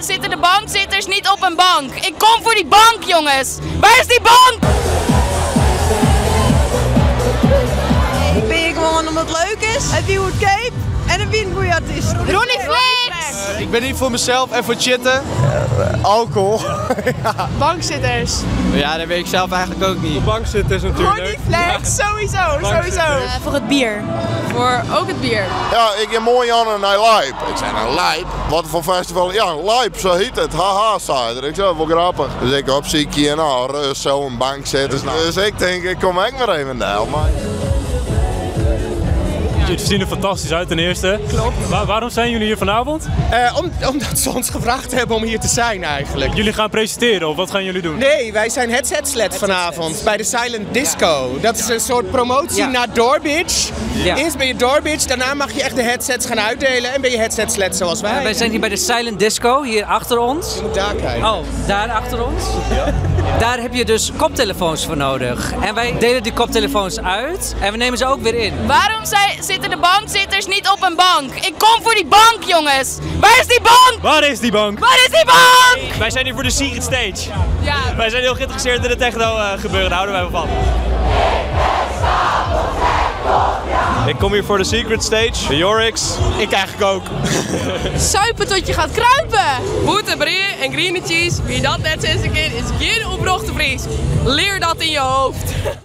Zitten de bankzitters niet op een bank? Ik kom voor die bank, jongens! Waar is die bank? Ik ben hier gewoon omdat het leuk is. Het wie goedkoop en het wie een goede artiest. Ronnie Flex! Ik ben hier voor mezelf en voor chitten. Alcohol. Ja. Bankzitters. Ja, dat weet ik zelf eigenlijk ook niet. Bankzitters natuurlijk. Ronnie Flex, sowieso, sowieso. Voor het bier. Voor ook het bier. Ja, ik heb mooi aan en hij Lijp. Ik zei, nou Lijp? Wat voor festival? Ja, Lijp, zo heet het. Haha, zei hij. Ik zei, wel grappig. Dus ik op ziekje en nou, zo een bank zitten. Dus ik denk, ik kom ook maar even daar. Maar... Jullie zien er fantastisch uit ten eerste. Klopt. Waarom zijn jullie hier vanavond? Omdat ze ons gevraagd hebben om hier te zijn eigenlijk. Jullie gaan presenteren of wat gaan jullie doen? Nee, wij zijn Headset Slet vanavond bij de Silent Disco. Dat is een soort promotie naar Doorbitch. Ja. Eerst ben je Doorbitch, daarna mag je echt de headsets gaan uitdelen en ben je Headset Slet zoals wij. Ja, wij zijn hier bij de Silent Disco, hier achter ons. Je moet daar kijken. Oh, daar achter ons. Ja. Daar heb je dus koptelefoons voor nodig. En wij delen die koptelefoons uit en we nemen ze ook weer in. Waarom zitten de bankzitters niet op een bank? Ik kom voor die bank, jongens! Waar is die bank? Waar is die bank? Waar is die bank? Wij zijn hier voor de Secret Stage. Ja. Wij zijn heel geïnteresseerd in het techno gebeuren, daar houden wij wel van. Ik kom hier voor de Secret Stage, de Yorix. Ik eigenlijk ook. Suipen tot je gaat kruipen. Boete, brie en green cheese. Wie dat net sinds een keer is geen opbrochte Fries. Leer dat in je hoofd.